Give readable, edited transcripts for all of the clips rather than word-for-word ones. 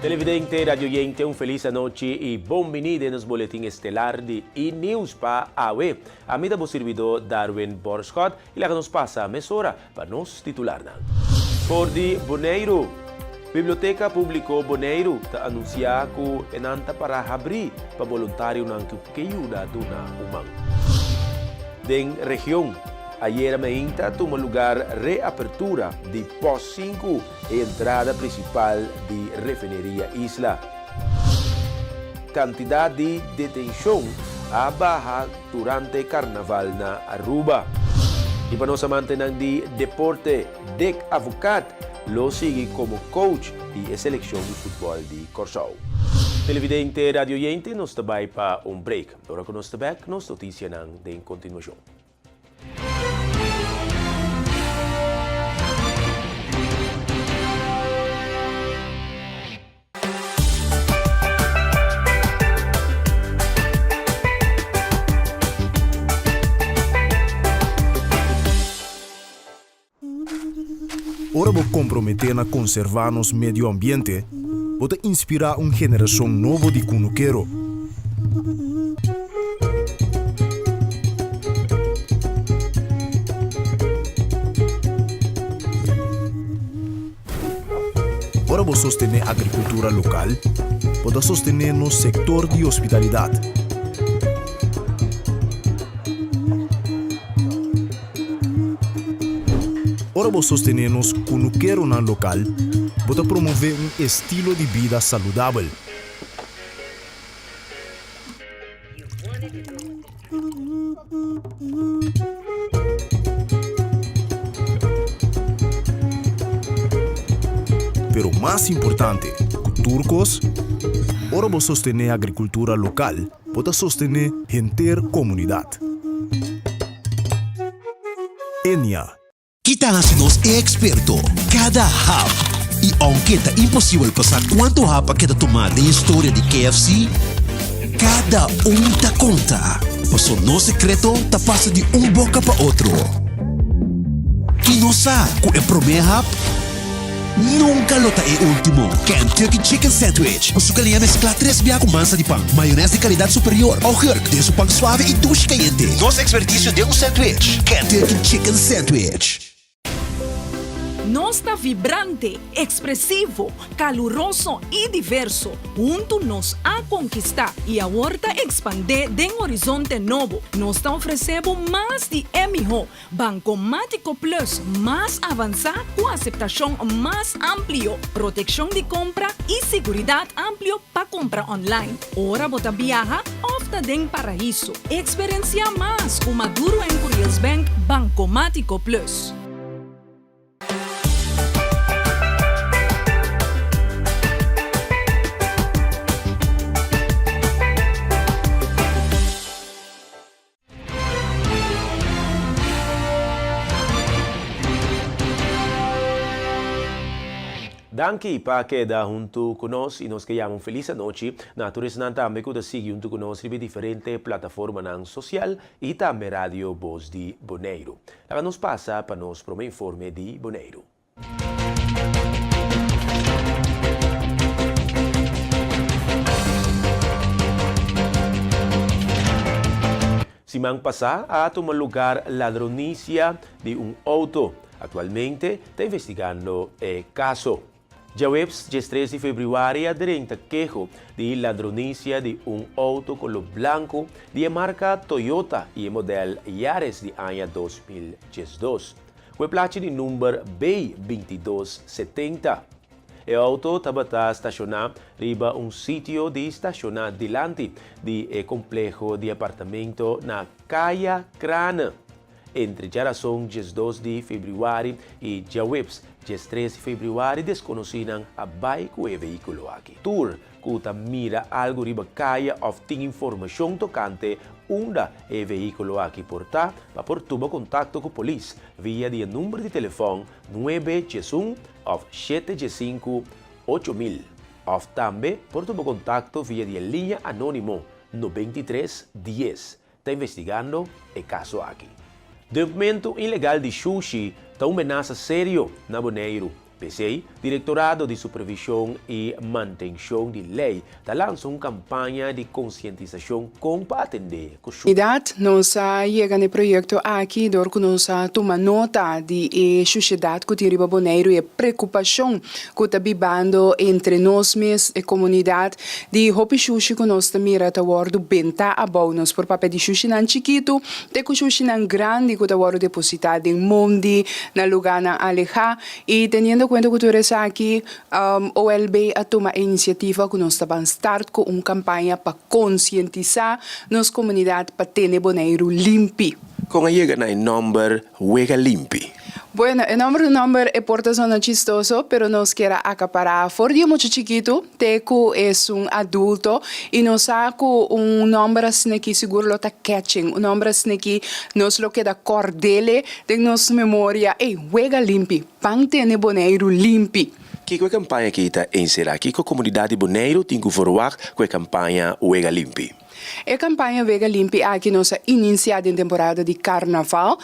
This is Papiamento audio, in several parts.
Televidente, radioyente, un felis anochi i bon bini den nos boletin estelar di E-News pa awe. Ami ta bo sirbidó Darwin Borschot i laga nos pasa mesora pa nos titularnan. For di Boneiru, Biblioteka Públiko Boneiru ta anunsiá ku e nan ta para habrí pa boluntarionan ku ke yuda duna un man. Den region, ayera meinta tuma lugar reapertura di Pòst 5, e entrada prinsipal di Refineria Isla. Kantidat di detenshon a baha durante karnaval na Aruba. I pa nos amantenan di deporte, Dick Advocaat lo sigui komo coach di e selekshon di futbòl di Kòrsou. Televidente, radioyente, nos ta bai pa un break. Ora ku nos ta bèk, nos notisianan den kontinuashon. Ora bo komprometé na konservá nos medio ambiente, bo ta inspirá un generashon nobo di kunukero. Ora bo sostené agrikultura lokal, bo ta sostené nos sektor di hospitalidat. Ora bo sostené nos kunukeronan lokal, bo ta promové un estilo di bida saludabel. Pero mas importante ku tur kos, ora bo sostené agrikultura lokal, bo ta sostené henter komunidat. Enia. Ki ta hasi nos e eksperto? Kada hap! I ounke ta imposibel pa sa kuantu hap a keda tumá den historia di KFC, kada un ta konta, paso nos sekreto ta pasa di un boka pa otro. I nos sa ku e promé hap Nunca lo ta e ultimo. Kentucky Chicken Sandwich, cu su galiña mezcla tres bia cu mansa di pan, mayones di calidad superior, augurk den su pan suave y dushi cayente. Nos experticio den un sandwich. Kentucky Chicken Sandwich. Nos ta vibrante, expresivo, caluroso y diverso. Huntu nos a conquista y awor ta expande den horizonte nobo. Nos ta ofrece bo mas di e miho. Bankomátiko Plus mas avansá ku aseptashon mas amplio, protekshon di kompra i siguridat amplio pa kompra online ora bo ta biaha òf ta den paraiso. Eksperensiá mas ku Maduro en Curiels Bank Bankomátiko Plus. Danki pa keda huntu ku nos i nos ke yama un felis anochi na tur esnan tambe ku ta sigui huntu ku nos riba e diferente plataformanan sosial i tambe Radio Bos di Boneiru. Laga nos pasa pa nos prome informe di Boneiru. Siman pasá a tuma lugar ladronisia di un outo. Aktualmente ta investigando e kaso. Djaweps diestres di febrüari a drenta keho di ladronisia di un outo koló blanku di e marka Toyota i e modèl Yaris di aña 2012. Ku e plachi di number B 22 70. E outo tabata stashoná riba un sitio di stashoná dilanti di e kompleho di apartamento na Kaya Krane entre djarason 12 di febrüari i djaweps 13 di febrüari. Deskonosínan a bai ku e vehíkulo aki. Tur ku ta mira algu riba kaya òf tin informashon tokante unda e vehíkulo aki por ta, pa por tuma kontakto ku polis via di e number di telefòn nuebe diesun òf shete diesinku 8000 òf tambe por tuma kontakto via di e liña anónimo 93 dies. Ta investigando e kaso aki. Dumpmentu ilegal di shushi ta un menasa serio na Boneiru. P'esei, Direktorado di Supervishon i Mantenshon di Lei ta lansa un kampaña di konsientisashon kon pa atendé ku shushi. Komunidat, nos a yega na e proyekto aki dor ku nos a tuma nota di e shushedat ku tin riba Boneiru i e preokupashon ku ta bibando entre nos mes, e komunidat, di hopi shushi ku nos ta mira ta wòrdu bentá abou. Nos por papia di shushinan chikitu te ku shushinan grandi ku ta wòrdu depositá den mondi, na lugánan alehá. I teniendo kuenta ku tur esaki, OLB a tuma e inisiativa ku nos ta ban start ku un kampaña pa konsientisá nos komunidat pa tene Boneiru limpi. Kon a yega na e nòmber Wega Limpi? Bueno, e nòmber nòmber e por ta sona chistoso, pero nos kier a akapará for di e mucha chikitu te ku esun adulto i nos sa ku un nòmber asin'aki sigur lo ta catching, un nòmber asin'aki nos lo keda kòrd'ele Den nos memoria, ey, wega limpi, pan tene Boneiru limpi. Kiko e kampaña aki ta enserá? Kiko komunidat di Boneiru tin ku ferwagt ku e kampaña Wega Limpi? E kampaña Wega Limpi aki nos a ininsiá den temporada di karnaval,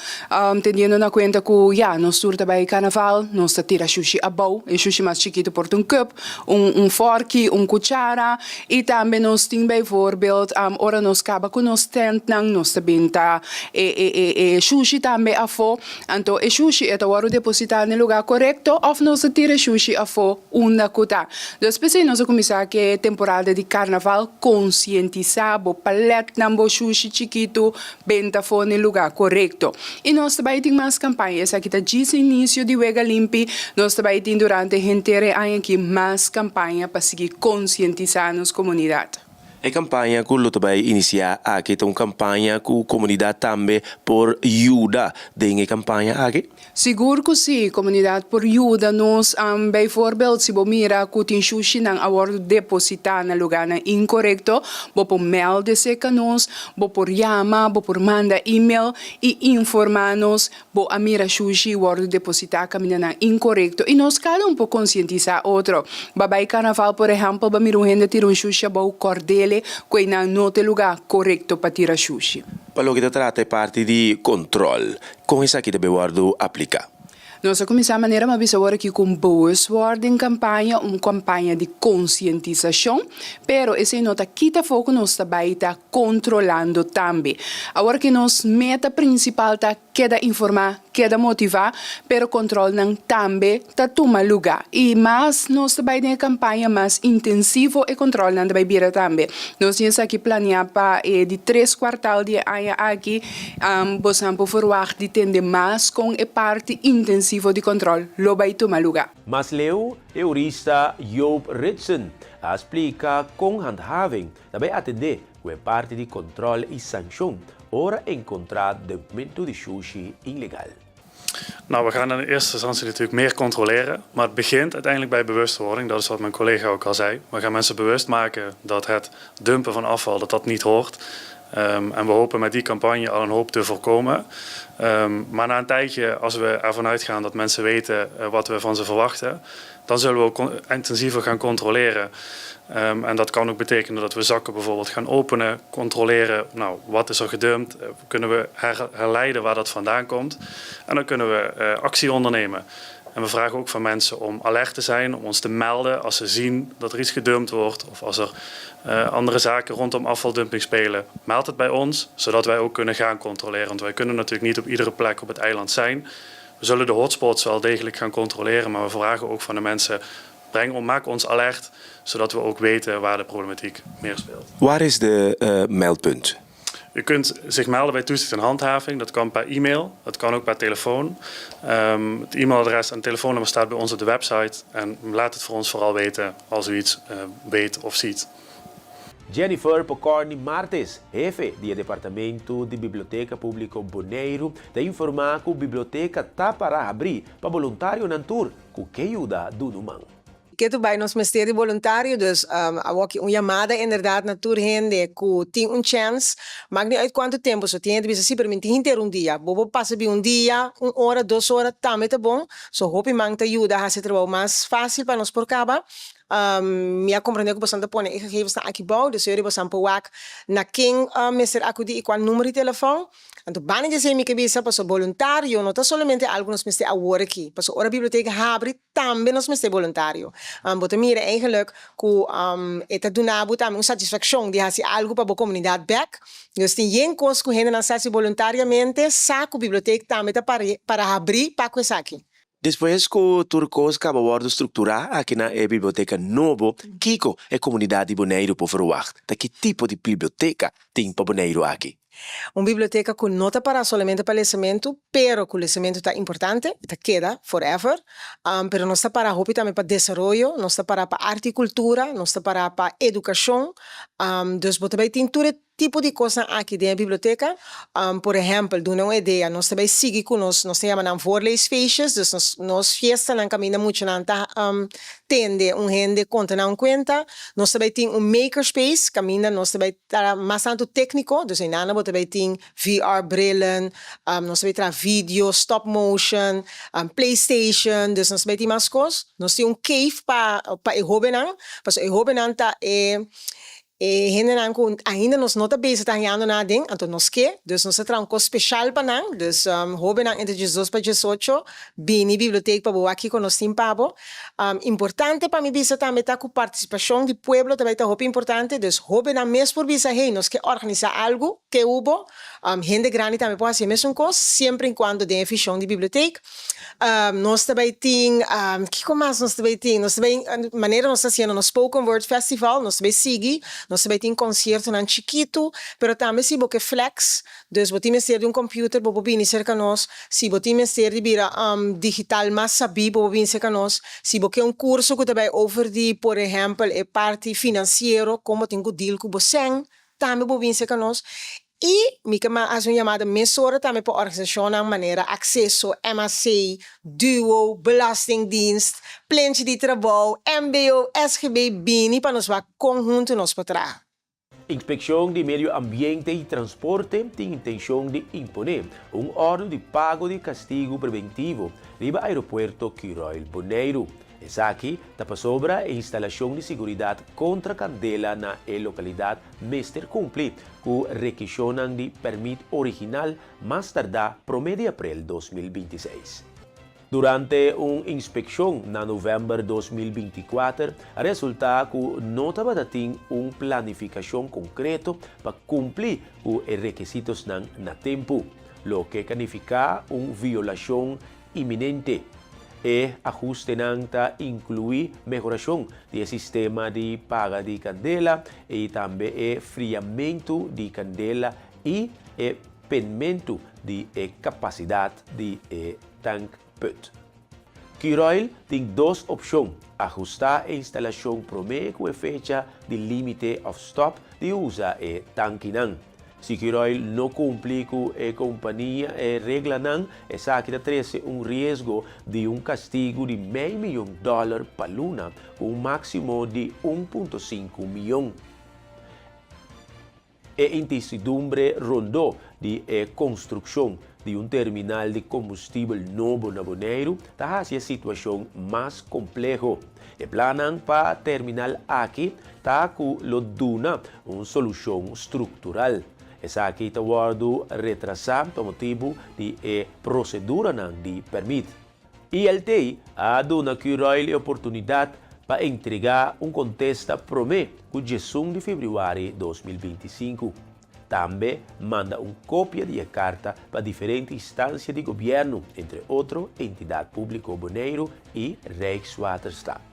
teniendo na kuenta ku ya, nos tur ta bai karnaval, nos ta tira shushi abou, e shushi mas chikitu por ta un kup, un un fòrki, un kuchara, i tambe nos tin bijvoorbeeld ora nos kaba ku nos tèntnan nos ta benta e e e e shushi tambe afó, anto e shushi e ta wòrdu depositá na e lugá korekto òf nos ta tira e shushi afó unda ku ta. Dus p'esei nos a kuminsá ku e temporada di karnaval konsientisá bo palètnan bo shushi chikitu Benta afó n'e lugá korekto. I nos ta bai tin mas kampaña. Esaki ta djis inisio di Wega Limpi. Nos ta bai tin durante henter e aña aki mas kampaña pa sigui konsientisá nos komunidat. E kampaña ku lo ta bai inisiá aki ta un kampaña ku komunidat tambe por yuda den e kampaña aki? Sigur ku sí, komunidat por yuda nos. Bijvoorbeeld, si bo mira ku tin shushinan a wòrdu depositá na lugánan inkorekto, bo por mèlde serka nos, bo por yama, bo por manda email i informá nos bo a mira shushi wòrdu depositá kamindanan inkorekto i nos kada un por konsientisá otro. Ba bai karnaval, por ehèmpel, ba mira un hende tira un shushi abou kòrd'ele ku einan no ta e lugá korekto pa tira shushi. Pa loke ta trata e parti di kontròl, Kon esaki ta bay wòrdu apliká? Nos a kuminsá manera mi a bisa awor aki ku un bewustwording kampaña, un kampaña di konsientisashon, pero esei no ta kita afó ku nos ta bai ta kontrolando tambe. Awor aki nos meta prinsipal ta keda informá, keda motivá, pero kontrolnan tambe ta tuma lugá. I mas nos ta bai den e kampaña, mas intensivo e kontrolnan ta bai bira tambe. Nos tin esaki planeá pa e di tres kuartal di e aña aki. Bosan por verwagt di tende mas kon e parti intensivo di kòntròl lo bai tuma lugá. Mas leu, e hurista Joop Ritsen a splika kon handhaving ta bai atendé ku e parti di kòntròl i sanshon ora enkontrá dumpmentu di shushi ilegal. Nou, we gaan in eerste instantie natuurlijk meer controleren. Maar het begint uiteindelijk bij bewustwording. Dat is wat mijn collega ook al zei. We gaan mensen bewust maken dat het dumpen van afval dat dat niet hoort. Um, en we hopen met die campagne al een hoop te voorkomen. Um, maar na een tijdje, als we ervan uitgaan dat mensen weten uh, wat we van ze verwachten, dan zullen we ook intensiever gaan controleren. Um, en dat kan ook betekenen dat we zakken bijvoorbeeld gaan openen, controleren, nou, wat is er gedumpt, eh, kunnen we her herleiden waar dat vandaan komt. En dan kunnen we uh, actie ondernemen. En we vragen ook van mensen om alert te zijn, om ons te melden als ze zien dat er iets gedumpt wordt of als er uh, andere zaken rondom afvaldumping spelen. Meld het bij ons, zodat wij ook kunnen gaan controleren. Want wij kunnen natuurlijk niet op iedere plek op het eiland zijn. We zullen de hotspots wel degelijk gaan controleren, maar we vragen ook van de mensen: breng, maak ons alert, zodat we ook weten waar de problematiek meer speelt. Waar is de uh, meldpunt? U kunt zich melden bij toezicht en handhaving. Dat kan per e-mail, dat kan ook per telefoon. Um, het e-mailadres en telefoonnummer staat bij ons op de website. En laat het voor ons vooral weten als u iets uh, weet of ziet. Jennifer Pocorni Martes, hefe di e departamento di Biblioteka Públiko Boneiru, ta informá ku biblioteka ta para habrí pa boluntarionan tur ku ke yuda duna un man. Ketu bai nos mester di boluntario, dus awoki un yamada inderdaad na tur hende ku tin un chèns, mak ni uit kuantu tempu, so tin hende bisa si pero mi tin hinter un dia, bo por pasa bin un dia, un ora, dos ora tambe ta bon, so hopi man ta yuda hasi e trabou mas fásil pa nos por kaba. Mi a komprendé ku boso ta pone e gegevensnan aki bou, dus yori boso por wak na ken mester akudí i kua numero di telefòn. Anto banda di esei mi ke bisa pasobra boluntario no ta solamente algu nos mester awor aki, pasobra ora biblioteka habri tambe nos mester boluntario. Bo ta mira eigenlijk ku e ta duna bo tambe un satisfakshon di hasi algu pa bo komunidat bèk. Dus tin yen kos ku hendenan sa hasi boluntariamente, sa ku bibliotek tambe ta para habri pa ku esaki. Despues ku tur kos kaba wòrdu strukturá aki na e biblioteka nobo, kiko e komunidat di Boneiru por ferwagt? Ta ki tipo di biblioteka tin pa Boneiru aki? Un biblioteka ku no ta pará solamente pa lesamentu, pero ku lesamentu ta importante, e ta keda forever. Pero nos ta pará hopi tambe pa desaroyo, nos ta pará pa arte i kultura, nos ta pará pa edukashon. Dus bo ta bai tin tur e tipo di kosnan aki den e biblioteka. Por ehèmpel, duna un idea, nos ta bai sigui ku nos, nos ta yama nan voorleesfeestjes, dus nos nos fiestanan kaminda muchanan ta tende un hende konta nan un kuenta. Nos ta bai tin un makerspace kaminda nos ta bai ta mas tantu tékniko, dus einan bo ta bai tin VR brillen, nos ta bai traha video, stop motion, playstation, dus nos ta bai tin mas kos. Nos tin un cave pa pa e hóbennan, pasobra e hóbennan ta e E hendenan ku ainda nos no ta bezig ta hañando nan aden, anto nos ke, dus nos ta traha un kos speshal pa nan. Dus hóbennan entre diesdos pa diesocho, bini bibliotek pa bo wak kiko nos tin pa bo. Importante pa mi bisa tambe ta ku partisipashon di pueblo ta bai ta hopi importante, dus hóbennan mes por bisa, hey, nos ke organisá algu, ke hubo. Hende grandi tambe por hasi e mesun kos, siempre en kuando den e vishon di bibliotek. Nos ta bay tin, kiko mas nos ta bay tin? Nos ta bay, manera nos ta haciendo nos Spoken Word Festival, nos ta bay sigui, nos ta bay tin conciertonan chikitu, pero tambe si bo ke flex, dus bo tin mester di un computer, bo por bini cerca nos, si bo tin mester di bira digital mas sabí, bo por bini cerca nos, si bo ke un curso cu ta bay over di, por ehempel, e parti financiero, con bo tin cu deal cu bo cen, tambe bo bini cerca nos. I mi ke hasi un yamada mesora tambe pa organisashonnan manera Akseso, MAC, Duo, Belastingdienst, Plenchi di Trabou, mbo, SGB bini pa nos wak kon huntu nos por traha. Inspekshon di Medio Ambiente i Transporte tin intenshon di imponé un òrdu di pago di kastigu preventivo riba aeropuerto Curoil Boneiru. Esaki ta pasobra e instalashon di siguridat kontra kandela na e lokalidat mester kumpli ku rekishonnan di pèrmit original mas tardá promé di aprel 2026. Durante un inspekshon na novèmber 2024 a resultá ku no tabata tin un planifikashon konkreto pa kumpli ku e rekisitosnan na tempu, loke ka nifiká un violashon inminente. E ahustenan ta inkluí mehorashon di e sistema di paga di kandela i tambe e friamentu di kandela i e penmentu di e kapasidat di e tankput. Curoil tin dos opshon, ahustá e instalashon promé ku e fecha di límite òf stòp di usa e tankinan. Si Curoil no kumpli ku e kompania e reglanan, esaki ta trese un riesgo di un kastigu di mei miyon dòler pa luna, ku un máksimo di 1.5 miyon. E intisidumbre rondó di e konstrukshon di un terminal di kombustibel nobo na Boneiru ta hasi e situashon mas kompleho. E plannan pa terminal aki ta ku lo duna un solushon struktural. Esaki ta wòrdu retrasá pa motibu di e proseduranan di pèrmit. ILT a duna Curoil e oportunidat pa entregá un kontesta promé ku 11 di febrüari 2025. Tambe manda un kopia di e karta pa diferente instansia di gobièrnu, entre otro Entidat Públiko Boneiru i Rijkswaterstaat.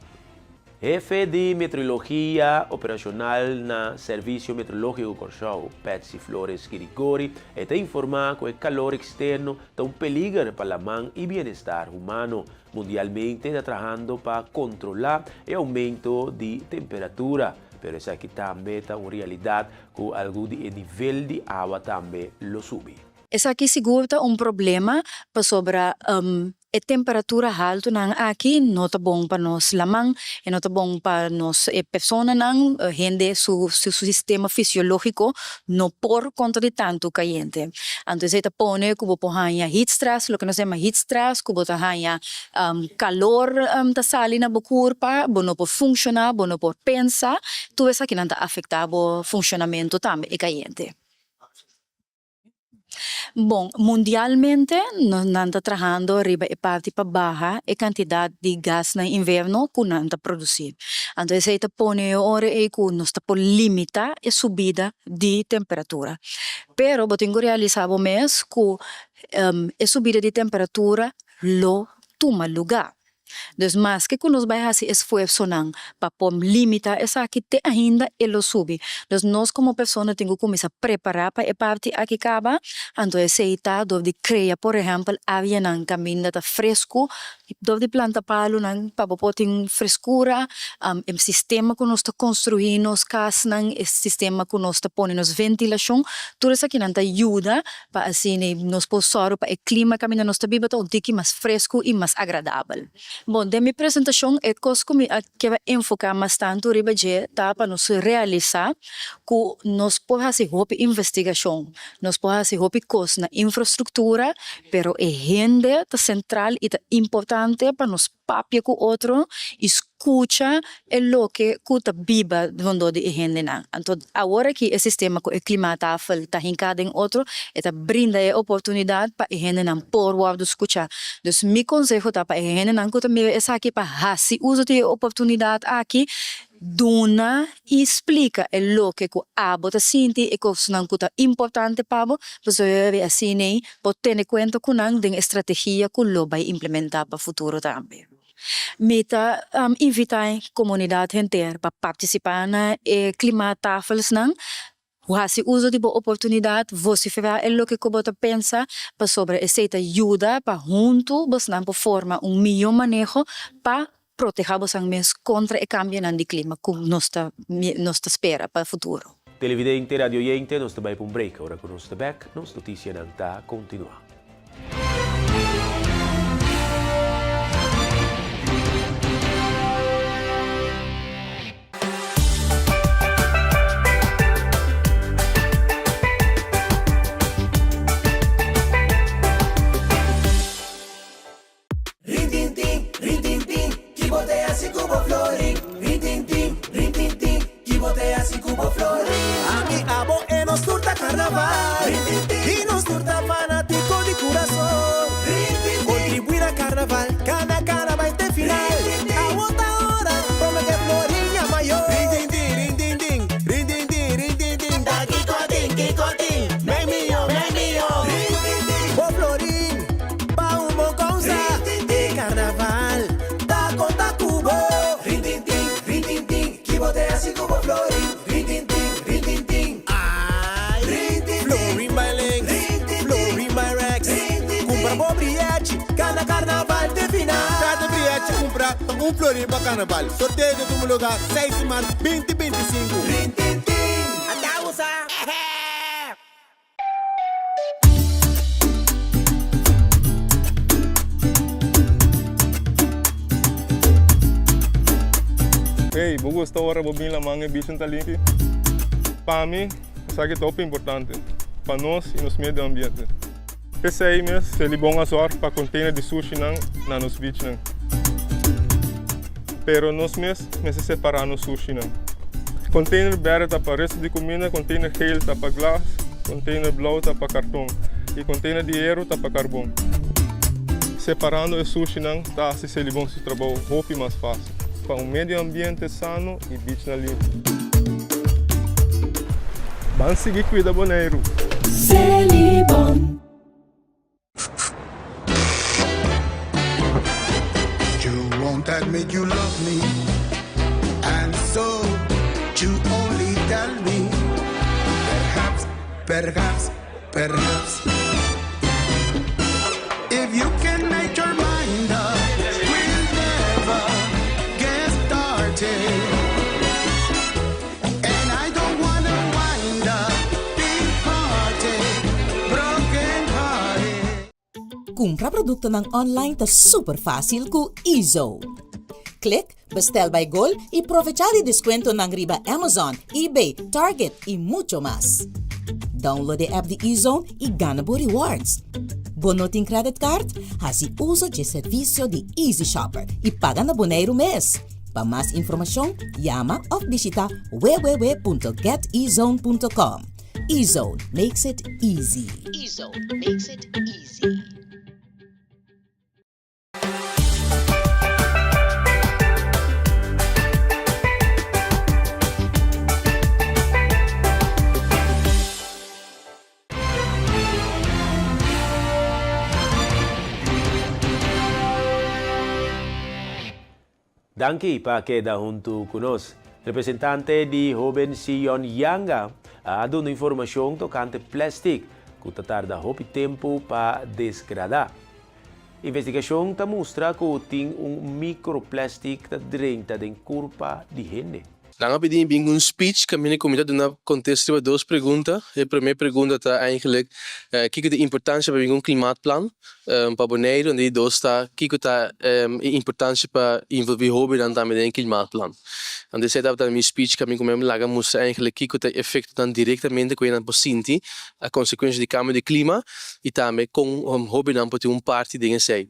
Hefe di Meteorologia Operashonal na Servisio Meteorológiko Kòrsou, Patsy Flores Girigori, e ta informá ku e kalor eksterno ta un peliger pa laman i bienestar humano. Mundialmente ta trahando pa kontrolá e oumento di temperatura, pero esaki tambe ta un realidat ku algu di e nivel di awa tambe lo subi. Esaki sigur ta un problema pasobra. E temperatura haltunan aki no ta bon pa nos laman, e no ta bon pa nos e personanan, hende su su sistema fisiológiko no por kontra di tantu kayente. Anto esei ta pone ku bo por haña heat stress, loke nos yama heat stress, ku bo ta haña kalor ta sali na bo kurpa, bo no por funshoná, bo no por pensa, tur esakinan ta afektá bo funshonamentu tambe, e kayente. Bon, mundialmente nan ta trahando riba e parti pa baha e kantidat di gasnan inverno ku nan ta produsí. Anto esei ta pone e ora ei ku nos ta por limitá e subida di temperatura. Pero bo tin ku realisá bo mes ku e subida di temperatura lo tuma lugá. Dus maske ku nos bai hasi esfuersonan pa por limita esaki te ainda e lo subi. Dus nos komo persona tin ku kuminsá prepará pa e parti aki kaba, anto esei ta dor di krea por ehèmpel áreanan kaminda ta fresku, dor di planta palunan pa bo por tin freskura, e sistema ku nos ta konstruí nos kasnan, e sistema ku nos ta pone nos ventilashon, tur esakinan ta yuda Pa asina nos por sòru pa e klima kaminda nos ta biba ta un tiki mas fresku i mas agradabel. Bon, den mi presentashon e kos ku mi a keda enfoká mas tantu riba dje ta pa nos realisá ku nos por hasi hopi investigashon, nos por hasi hopi kos na infrastruktura, pero e hende ta sentral i ta importante pa nos papia ku otro i skucha e loke ku ta biba rondó di e hendenan. Anto awor aki e sistema ku e klimaattafel ta hinká den otro, e ta brinda e oportunidat pa e hendenan por wòrdu skuchá. Dus mi konseho ta pa e hendenan ku ta mira esaki pa hasi uso di e oportunidat aki, Duna i splika e loke ku abo ta sinti, e kosnan ku ta importante pa bo, pasobra riba asin'ei bo tene kuenta ku nan den e strategia ku lo bai implementá pa futuro tambe. Mi ta invitá e komunidat henter pa partisipá na e klimaattafelsnan. Hasi uso di bo oportunidat, vosiferá e loke ku bo ta pensa, pasobra esei ta yuda pa huntu bosnan por forma un mihó maneho pa protehá bosan mes kontra e kambionan di klima ku nos ta nos ta spera pa futuro. Televidente, radioyente, nos ta bai pa un break. Ora ku nos ta bek, nos notisianan ta kontinuá. Rintintin, rintintin, ki bo te hasi ku bo florin? Rintintin, rintintin, ki bo te hasi ku bo florin? Ami, abo e nos tur ta karnaval. Rintintin, i nos tur ta fanatiko di kurason. Rintintin, kontribuí na karnaval, kana kana bai te final. Rintintin, awo ta ora, prome ke florin yama yo. Rintintin, rintintin, rintintin, rintintin, ta kiko tin, kiko tin, mei mio, mei mio. Rintintin, bo florin. Pa un bon kousa di karnaval ta konta ku bo. Rintintin, rintintin, ki bo te hasi ku bo florin? Rintintin, rintintin, ai. Rintintin, florin by links, florin by rechts. Kumpra bo brièchi, kana karnaval te final. Kada brièchi kumprá ta un florin pa karnaval. Sorteo ta tuma lugá seis di mart binti 25. Rintintin, ata usa. Hey, bo gusta ora bo bin laman e bichin ta limpi? Pa mi, esaki ta hopi importante pa nos y nos medio ambiente. P'esei mes, Selibon a zorg pa container di sushinan na nos beachnan. Pero nos mes mester separá nos sushinan. Container berde ta pa resto di cuminda, container geel ta pa glas, container blauw ta pa carton y container di hero ta pa carbon. Separando e sushinan ta haci Selibon su trabou hopi mas facil pa un medio ambiente sano y beachnan limpi. Ban sigui cuida Boneiru! Selibon. You won't admit you love me And so you only tell me Perhaps, perhaps, perhaps If you can make your mind up We'll never get started And I don't wanna wind up Big party, broken hearted. Kumpra produktonan online ta super fásil ku Ezo. Klik Bestel by Gol i provechá di deskuentonan riba Amazon, eBay, Target i mucho mas. Download e app di Ezone i gana bo rewards. Bo no tin credit card? Hasi uso dje servisio di Easy Shopper i paga na Boneiru mes. Pa mas informashon, yama òf bishita www.getezone.com. Ezone makes it easy. Ezone makes it easy. Danki pa keda huntu ku nos. Representante di Hoben Sion Yanga a duna informashon tokante plèstik ku ta tarda hopi tempu pa desgradá. Investigashon ta mustra ku tin un microplèstik ta drenta den kurpa di hende. Nan a pidi mi bin ku un speech kaminda ku mi ta duna kontesta riba dos pregunta. E promé pregunta ta eigenlijk kiko ta e importansha pa bin ku un klimaatplan pa Boneiru en di dos ta kiko ta e importansha pa involví hóbennan tambe den e klimaatplan. Anto esei tabata mi speech kaminda ku mi a laga mustra eigenlijk kiko ta e efektonan direktamente ku e nan por sinti a konsekuensha di kambio di klima. I tambe kon hobennan por tin un parti den esei.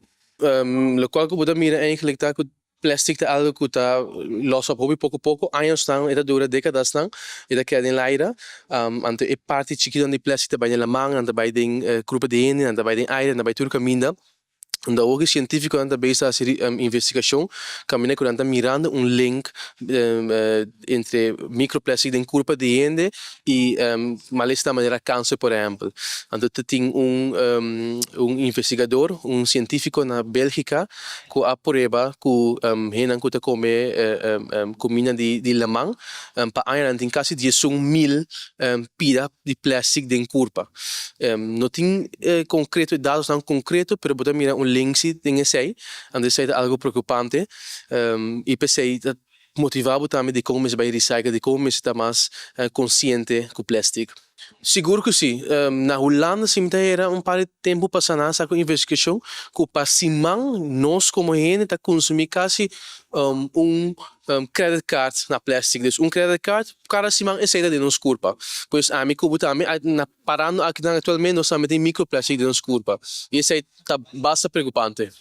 Lokual ku bo ta mira eigenlijk ta ku plastic ta algu ku ta los op hopi poko poko. Añosnan e ta dura, dekadasnan e ta keda den laira. Anto e parti chikitonan di plastic ta bai den laman, nan ta bai den krupa di hende, nan ta bai den aire, nan ta bai tur kaminda. Unda awor ku sientifikonan ta bezig ta hasi investigashon kaminda ku nan ta mirando un link entre microplastic den kurpa di hende i malesnan manera kanser por ehèmpel. Anto ta tin un un investigador, un sientifiko na Bélgika ku a prueba ku hendenan ku ta kome kuminda di laman pa añanan tin kasi diesun mil pida di plastic den kurpa. No tin konkreto e datosnan konkreto pero bo ta mira un link si den esei, anto esei ta algo preokupante i p'esei ta motivá bo tambe dikon mester bai recycle, dikon mester ta mas konsiente ku plastic. Sigur ku si. Na Hulanda si mi ta hera un par di tempu pasá nan a saka un investigashon ku pa siman nos komo hende ta konsumí kasi un credit card na plastic. Dus un credit card cada siman esey ta den nos curpa. Pues ami cu bo tambe na parando akinan actualmente nos tambe tin microplastic den nos curpa y esey ta basta preocupante.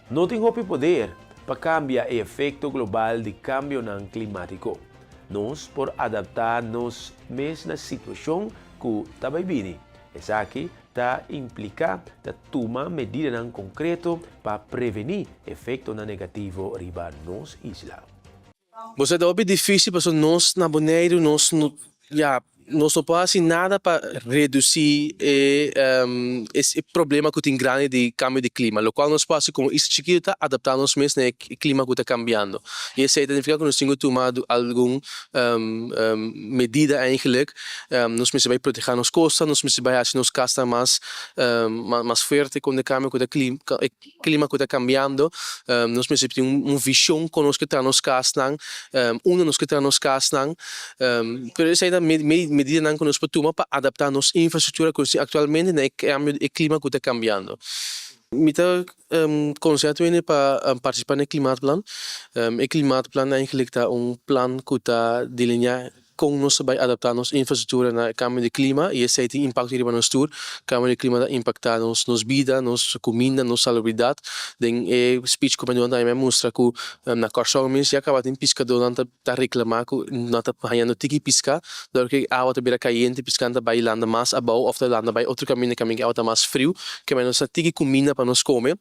No tin hopi poder pa cambia e efecto global di cambionan climatico. Nos por adapta nos mes na situacion cu ta bay bini. Esaki ta implica ta tuma medidanan concreto pa preveni efectonan negativo riba nos isla. Bo sa ta hopi dificil pasobra nos na Boneiru nos no ya nos no por haci nada pa reduci e e problema cu tin grandi di cambio di clima. Locual nos por haci como isla chikito ta adapta nos mes na e clima cu ta cambiando y esey ta nifica cu nos tin cu tuma algun medida eigenlijk. Nos mester bai proteha nos costa, nos mester bai haci nos casnan mas mas fuerte contra e cambio cu ta e clima cu ta cambiando. Nos mester tin un vision con nos ke traha nos casnan, unda nos ke traha nos casnan. Pero esey ta medidanan cu nos por tuma pa adapta nos infrastructura cu nos tin actualmente na e cambio e clima cu ta cambiando. Mi ta conseha tur hende pa participa na e klimaatplan. E klimaatplan eigenlijk ta un plan cu ta delinea Kon nos ta bai adaptá nos infrastruktura na e kambio di klima i esei tin impakto riba nos tur. Kambio di klima ta impaktá nos nos bida, nos kuminda, nos salubridat. Den e speech ku mi a duna tambe mi a mustra ku na Kòrsou mes ya kaba tin piskadónan ta ta reklamá ku nan ta hañando tiki piská dor ku e awa ta bira kayente piská ta bai landa mas abou òf ta landa bai otro kaminda kaminda ku e awa ta mas friu. Kemey nos ta tiki kuminda pa nos kome.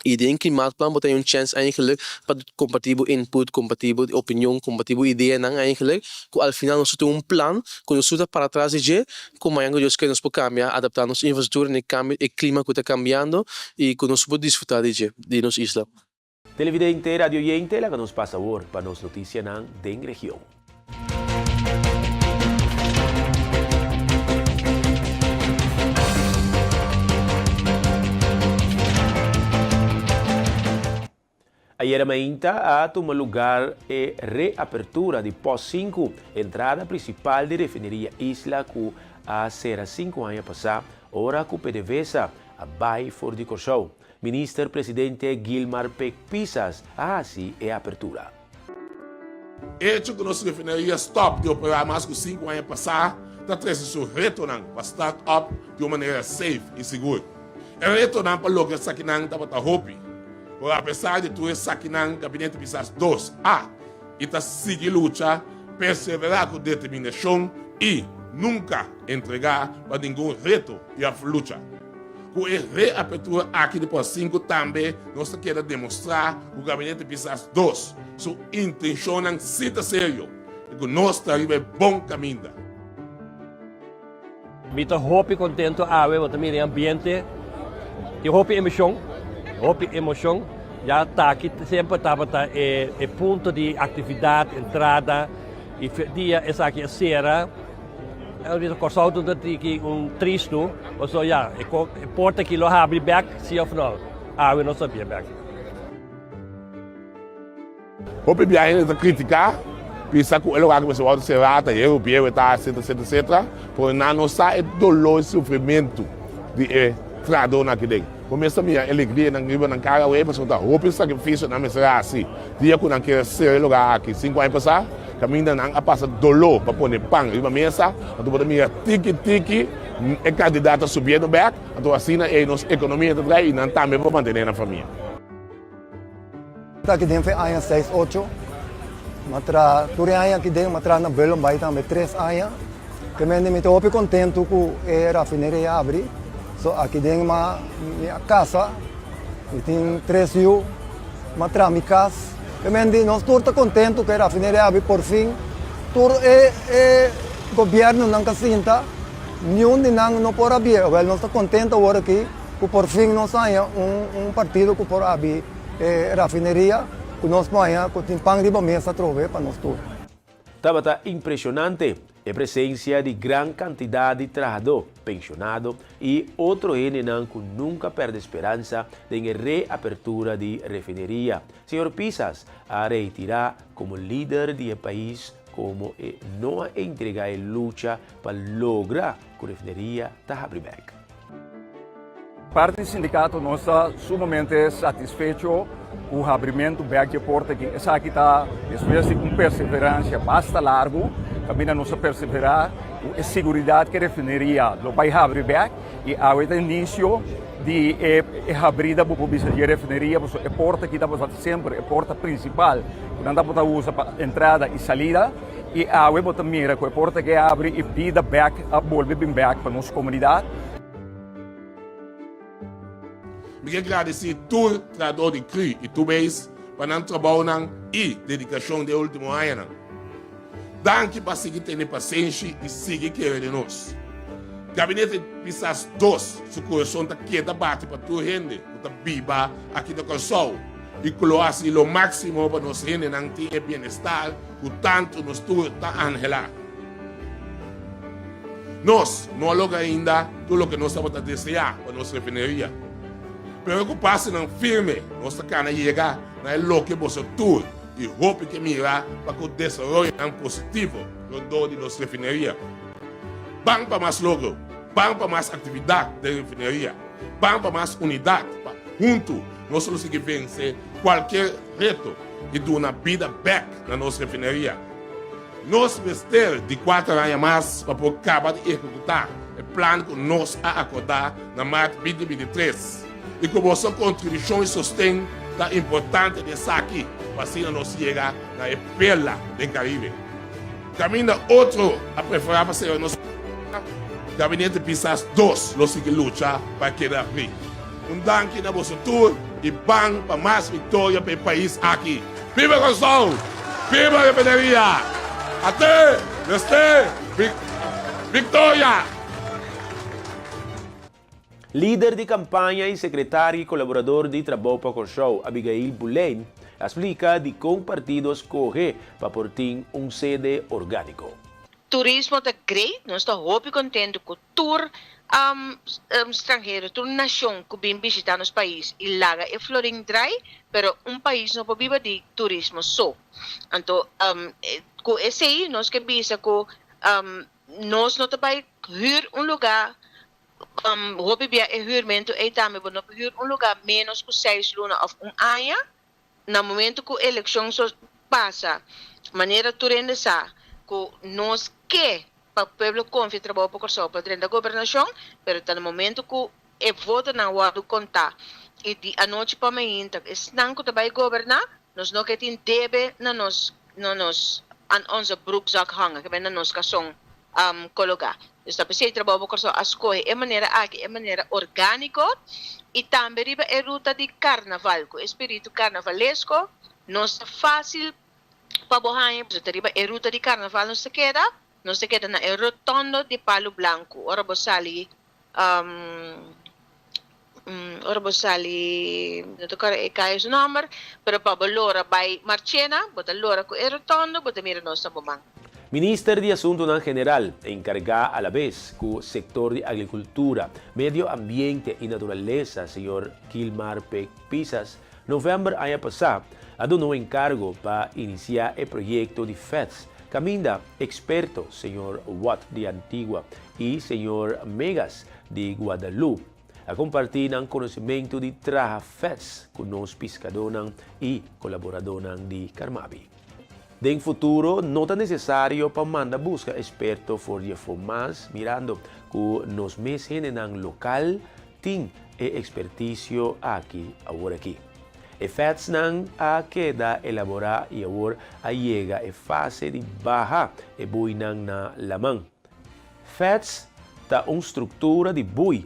I den klimaatplan bo ta un chèns eigenlijk pa kompartí bo input, kompartí bo opinion, kompartí bo ideanan eigenlijk ku al final nos ta tin un plan ku nos tur ta para tras di dje ku mañan ku Dios kere nos por kambia, adaptá nos infrastruktura na e kambio e klima ku ta kambiando i ku nos por disfrutá di dje di nos isla. Televidente, radioyente, laga nos pasa awor pa nos noticianan den region. Ayera mainta a tuma lugar e reapertura di Pos sinku, entrada principal di refineria Isla cu a cera sinku aña pasa ora cu PDVSA a bay for di Corsou. Minister Presidente Gilmar Pik Pisas a hasi e apertura. Echo ku nos refineria stòp di operá mas ku sinku aña pasá ta trese su retonan pa start up di un manera safe i sigur. E retonan pa logra esakinan tabata hopi, pero apesar di tur esakinan Gabinete Pisas dos a i ta sigui lucha, perseverá ku determinashon i nunka entregá pa ningun reto i òf lucha. Ku e reapertura aki di por sinku tambe nos ta keda demostrá ku Gabinete Pisas dos su intenshonnan si ta serio i ku nos ta riba e bon kaminda. Mi ta hopi contento awe, bo ta mira e ambiente, tin hopi emocion, hopi emocion. Ya ta aki semper tabata e e punto di actividad, entrada y dia esaki a cera. El bisa Kòrsou ta un tiki un tristu, pasobra ya, e porta aki lo habri bèk, si òf nò? Awe no sabia bèk. Hopi bia hende ta kritiká, bisa ku e lugar ku mester wòrdu será ta heru bieu, e ta etcetera, etcetera, etcetera, pero nan no sa e doló i sufrimentu di e trahadónan aki den. Bo mester mira e alegria nan riba nan kara awey pasobra ta hopi sakrifisio nan mester hasi dia ku nan kier a sera e lugar aki sinku aña pasá kaminda nan a pasa doló pa pone pan riba mesa anto bo ta mira tiki tiki e kantidat ta subiendo bek anto asina ei nos ekonomia ta trae i nan tambe por mantené nan famia. Ta aki den fe aña seis ocho. M'a traha tur e aña aki den, m'a traha na Bullenbaai tambe tres aña. Ke mende mi ta hopi kontentu ku e rafineria a abri. So aki den m'a mi a kasa, mi tin tres yu, m'a traha mi kas. Ke mende nos tur ta kontentu ku e rafineria a abri porfin. Tur e e gobièrnunan ka sinta, niun di nan no por abié. Wèl nos ta kontentu awor aki ku porfin nos haña un un partido ku por abi. E rafineria ku nos baña ku tin pan riba mesa atrobe pa nos tur. Tabata impresionante e presencia di gran cantidad di trahadó, pensionado y otro hendenan cu nunca perde speransa den e reapertura di refineria. Señor Pisas a reitira como lider di e pais como e no a entrega e lucha pa logra cu refineria ta habri bek. Parti di sindikato nos ta sumamente satisfecho ku habrimentu bek dje porta aki. Esaki ta despues di un perseveransia basta largu, kaminda nos a perseverá ku e siguridat ku e refineria lo bai habri bek i awe ta inisio di e habrida bo por bisa di e refineria pasobra e porta aki tabata semper e porta prinsipal ku nan tabata usa pa entrada i salida i awe bo ta mira ku e porta aki a habri i bida bek a bolbe bin bek pa nos komunidat. Mi ke gradisí tur trahadó di cru i Tubeis pa nan trabounan i dedikashon den e último añanan. Danki pa sigui tene pasenshi i sigui kere den nos. Gabinete Pisas dos su kurason ta keda bati pa tur hende ku ta biba aki na Kòrsou i ku lo hasi lo máksimo pa nos hendenan tin e bienestar ku tantu nos tur ta anhelá. Nos no a logra ainda tur loke nos tabata deseá pa nos refineria. Pero ku pasonan firme nos ta kana yega na e loke boso tur i hopi ke mira pa ku desaroyonan positivo rondó di nos refineria. Ban pa mas logro, ban pa mas aktividat den refineria, ban pa mas unidat pa huntu nos lo sigui vense kualkier reto i duna bida bèk na nos refineria. Nos mester di kuater aña mas pa por kaba di ehekutá e plan ku nos a akordá na mart 2023 i ku boso kontribushon i sosten ta importante den esaki pa asina nos yega na e perla den Karibe. Kaminda otro a preferá pa sera nos porta, Gabinete Pisas dos lo sigui lucha pa e keda abrí. Un danki na boso tur i ban pa mas viktoria pa e pais aki. Biba Kòrsou! Biba Refineria! Ate! Mester! Viktoria! Lider di kampaña i sekretario i kolaborador di Trabou pa Kòrsou, Abigail Boulijn, a splika dikon partido a skohe pa por tin un sede orgániko. Turismo ta great, nos ta hopi contento cu tur stranhero, tur nacion cu bin bishita nos pais y laga e florin drai, pero un pais no por biba di turismo so. Anto cu esey nos ke bisa cu nos no ta bay huur un lugar. Hopi bia e hürmentu ei tambe bo no por hür un lugá ménos ku seis luna òf un aña. Na momentu ku elekshon so pasa, manera tur hende sa ku nos ke pa pueblo konfia Trabou pa Kòrsou pa drenta gobernashon, pero ta na momentu ku e votonan wòrdu kontá i di anochi pa mainta esnan ku ta bai goberná, nos no ke tin debe na nos na nos aan onze broekzak hangen, ke na nos kason kologá. Dus ta p'esei Trabou pa Kòrsou a skohe e manera aki, e manera orgániko i tambe riba e ruta di karnaval, ku e spiritu karnavalesko nos ta fásil pa bo haña, pasobra ta riba e ruta di karnaval nos ta keda, nos ta keda na e rotondo di Palu Blanku ora bo sali Ora bo sali, no ta kòrda e kaya su nòmber, pero pa bo lora bai Marchena, bo ta lora ku e rotondo, bo ta mira nos na bo man. Minister di Asuntunan General, enkargá alabes ku sektor di agrikultura, medio ambiente i naturalesa, señor Gilmar P. Pisas, novèmber aña pasá a duna un enkargo pa inisiá e proyekto di FETS, kaminda eksperto señor Watt di Antigua i señor Megas di Guadalupe a kompartí nan konosementu di traha FETS ku nos piskadónan i kolaboradónan di Carmabi. Den futuro no ta nesesario pa manda buska eksperto for di afó mas mirando ku nos mes hendenan lokal tin e ekspertisio aki aworakí. E FETSnan a keda elaborá i awor a yega e fase di baha e buinan na laman. FETS ta un struktura di bui,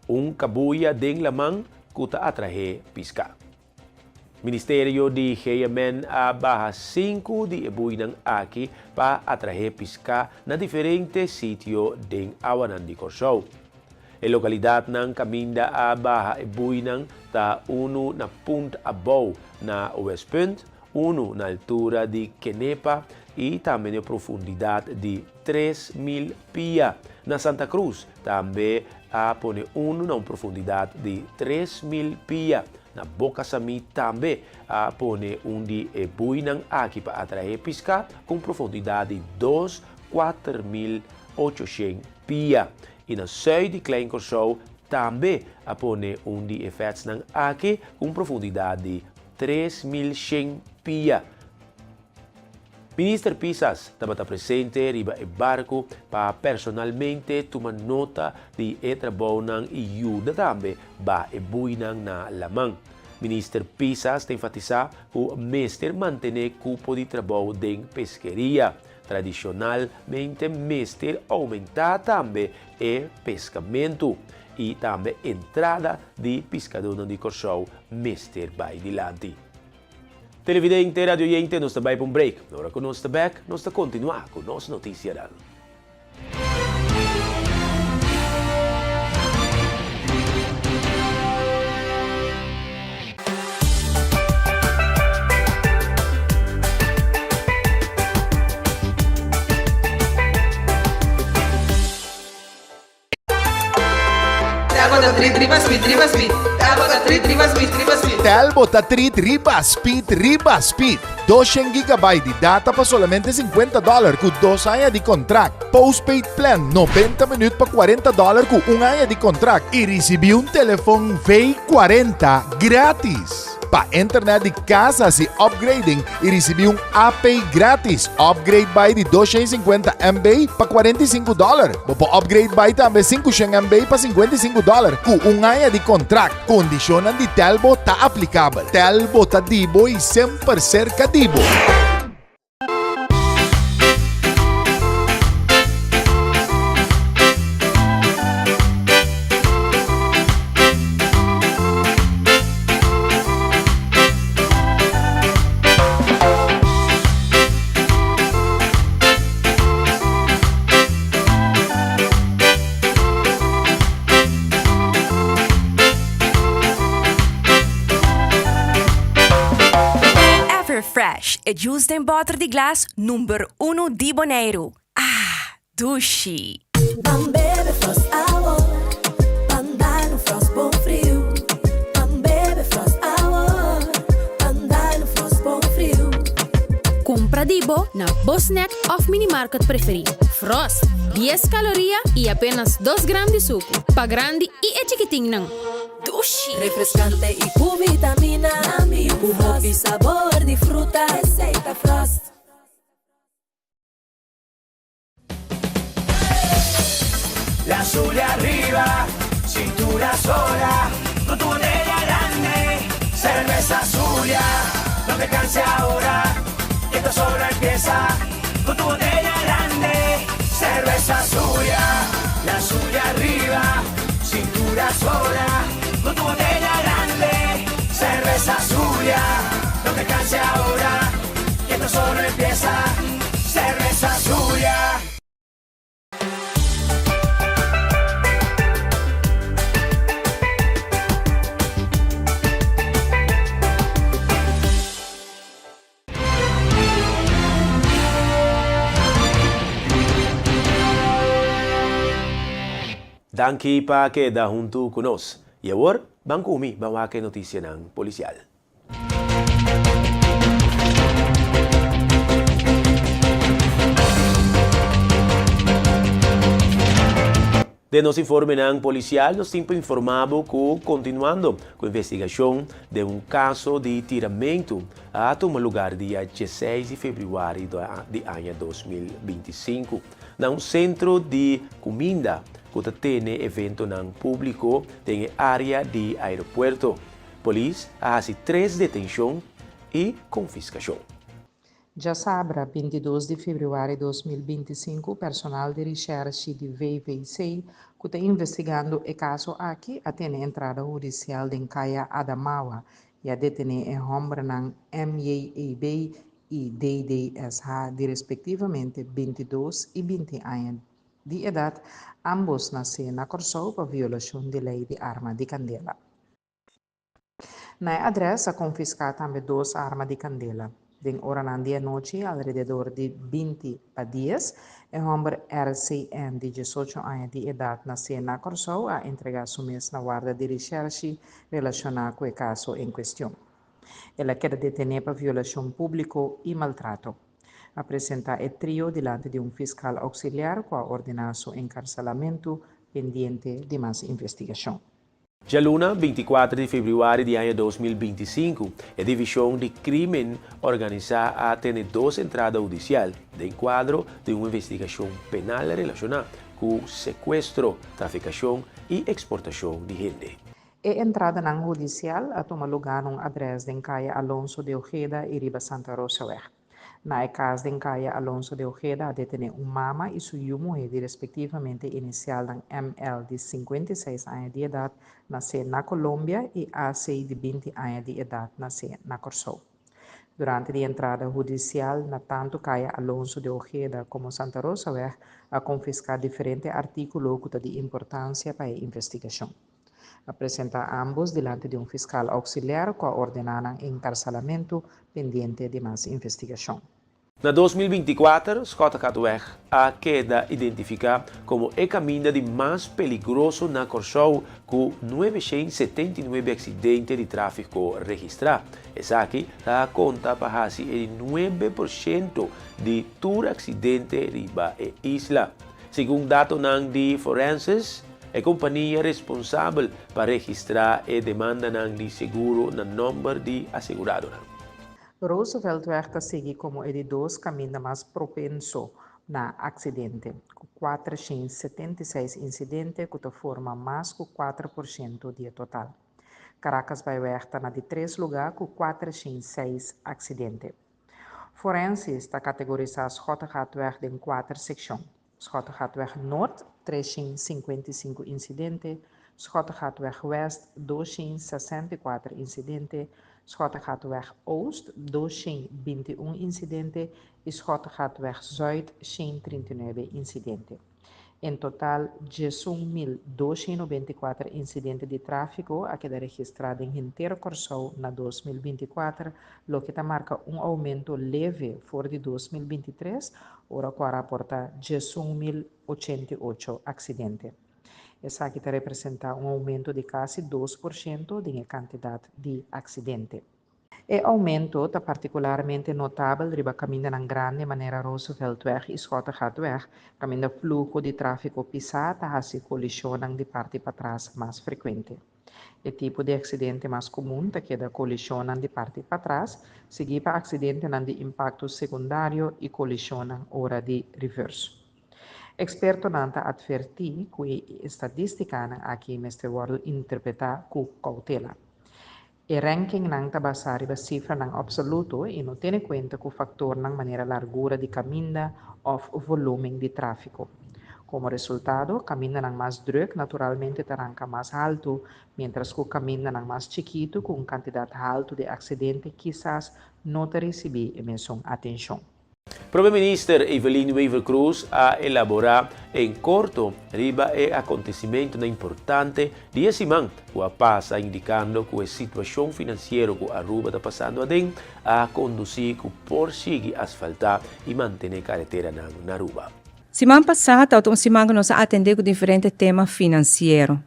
un kabuya den laman ku ta atraé piská. Ministerio di GMN a baha sinku di e buinan aki pa atraé piská na diferente sitio den awanan di Kòrsou. E lokalidatnan kaminda a baha e buinan ta unu na Punt Abou na Westpunt, unu na altura di Kenepa i tambe na e profundidat di 3000 pia. Na Santa Cruz tambe a pone unu na un profundidat di 3000 pia. Na Boca Samí tambe a pone un di e buinan aki pa atraé piská ku un profundidat di dos 4800 pia. I na sùit di Klein Kòrsou tambe a pone un di e fètsnan aki ku un profundidat di 3100 pia. Minister Pisas tabata presente riba e barku pa personalmente tuma nota di e trabounan i yuda tambe ba e buinan na laman. Minister Pisas ta enfatisá ku mester mantené kupo di trabou den peskeria. Tradishonalmente mester oumentá tambe e peskamentu i tambe entrada di piskadónan di Kòrsou mester bai dilanti. Televidente, radioyente, nos ta bai pa un break. Ora ku nos ta bèk, nos ta kontinuá ku nos notisianan. Telbo ta treat riba speed riba speed. 200 gigabyte di data pa solamente 50 dollar ku dos aña di kontrakt. Postpaid plan 90 minuut pa 40 dollar ku un aña di kontrakt i risibí un telefon V40 gratis. Pa internet di kas hasi upgrading i risibí un AP gratis. Upgrade bai di 250 MB pa 45 dollar. Bo por upgrade bai tambe 500 MB pa 55 dollar ku un aña di kontrakt. Kondishonnan di Telbo ta aplikabel. Telbo ta di bo i semper serka di bo. Everfresh, e juice den bòter di glas number unu di Boneiru. Ah, dushi! Ban bebe Frost awor, ban dal un Frost bon friu. Ban bebe Frost awor, ban dal un Frost bon friu. Kumpra di bo na bo snack òf minimarket preferí. Frost, dies kaloria i apenas dos gram di suku. Pa grandi i e chikitinnan. Dushi! Refreskante i ku vitamina. Ku hopi sabor di fruta. Esei ta Frost. La Zulia arriba, cintura sola, con tu botella grande, cerveza Zulia, no te canses ahora, que esto solo empieza, con tu botella grande, cerveza Zulia, la Zulia arriba, cintura sola, con tu botella grande, cerveza Zulia, no te canses ahora, que esto solo empieza, cerveza Zulia. Danki pa keda huntu ku nos. I awor, ban ku mi ban wak e notisianan polisial. Den nos informenan policial nos tin pa informa bo cu continuando cu investigacion den un caso di tiramento a tuma lugar dia dieseis di februari di aña 2025 na un centro di cuminda cu ta tene eventonan publico den e area di aeropuerto. Polis a hasi tres detenshon i konfiskashon. Djasabra, 22 di febrüari 2025, personal di rishèrshi di VVC ku ta investigando e kaso aki a tene entrada hudisial den Kaya Adamawa i a detené e hòmbernan MJEB i DDSH di respektivamente 22 i 20 aña di edat, ámbos nasé na Kòrsou pa violashon di lei di arma di kandela. Na e adrès a konfiská tambe dos arma di kandela. Den oranan di anochi, alrededor di binti pa dies, e hòmber RCN di diesocho aña di edat nasé na Kòrsou a entregá su mes na warda di rishèrshi relashoná ku e kaso en kuestion. El a keda detené pa violashon públiko i maltrato. A presentá e trio dilanti di un fiskal ouksiliar ku a ordená su enkarselamentu pendiente di mas investigashon. Djaluna, 24 di febrüari di aña 2025, e Divishon di Krímen Organisá a tene dos entrada hudisial den kuadro di un investigashon penal relashoná ku sekuestro, trafikashon i eksportashon di hende. E entradanan hudisial a tuma lugá na un adrès den Kaya Alonso de Ojeda i riba Santa Rosaweg. Na e kas den Kaya Alonso de Ojeda a detené un mama i su yu muhé di respektivamente inisialnan ML di 56 aña di edat nasé na Colombia i AC di 20 aña di edat nasé na Kòrsou. Durante di entrada hudisial na tantu Kaya Alonso de Ojeda komo Santa Rosaweg a konfiská diferente artíkulo ku ta di importansia pa e investigashon. A presentá ámbos dilanti di un fiskal ouksiliar ku a ordená nan enkarsalamentu pendiente di mas investigashon. Na 2024, Schottegatweg a keda identifiká komo e kaminda di mas peligroso na Kòrsou ku 979 aksidente di tráfiko registrá. Esaki ta konta pa hasi e di nuebe por shento di tur aksidente riba e isla. Segun datonan di Forensis, E kompania responsabel pa registrá e demandanan di seguro na nòmber di aseguradonan. Rooseveltweg ta sigui komo e di dos kaminda mas propenso na aksidente, ku 476 insidente ku ta forma mas ku 4% di e total. Caracasbaaiweg ta na di tres lugá ku 406 aksidente. Forensis ta kategorisá Schottegatweg den kuater sekshon. Schottegatweg Noord, 355 insidente, Schottegatweg West, 264 insidente, Schottegatweg Oost, 221 insidente i Schottegatweg Zuid, 139 insidente. En total 11.294 insidente di tráfiko a keda registrá den henter Kòrsou na 2024, loke ta marka un oumento leve for di 2023, ora ku a raportá 11.088 aksidente. Esaki ta representá un oumento di kasi 2% den e kantidat di aksidente. E oumento ta partikularmente notabel riba kamindanan grandi manera Rooseveltweg i Schottegatweg, kaminda fluho di tráfiko pisá ta hasi kolishonnan di parti patras mas frekuente. E tipo di aksidente mas komun ta keda kolishonnan di parti patras, siguí pa aksidentenan di impakto sekundario i kolishonnan ora di reverse. Ekspertonan ta atvertí ku e estadístikanan aki mester wòrdu interpretá ku koutela. E rankingnan ta basá riba sifranan opsoluto i no tene kuenta ku faktornan manera largura di kaminda òf volúmen di tráfiko. Komo resultado, kamindanan mas drùk naturalmente ta ranka mas haltu, miéntras ku kamindanan mas chikitu ku un kantidat haltu di aksidente kisas no ta risibí e mesun atenshon. Prome Minister Evelyn Wever-Croes a elabora en corto riba e acontecimentonan importante di e siman cu a pasa indicando cu e situacion financiero cu Aruba ta pasando aden a conduci cu por sigui asfalta y mantene careteranan na Aruba. Siman pasá tabata un siman ku nos a atendé ku diferente tema finansiero.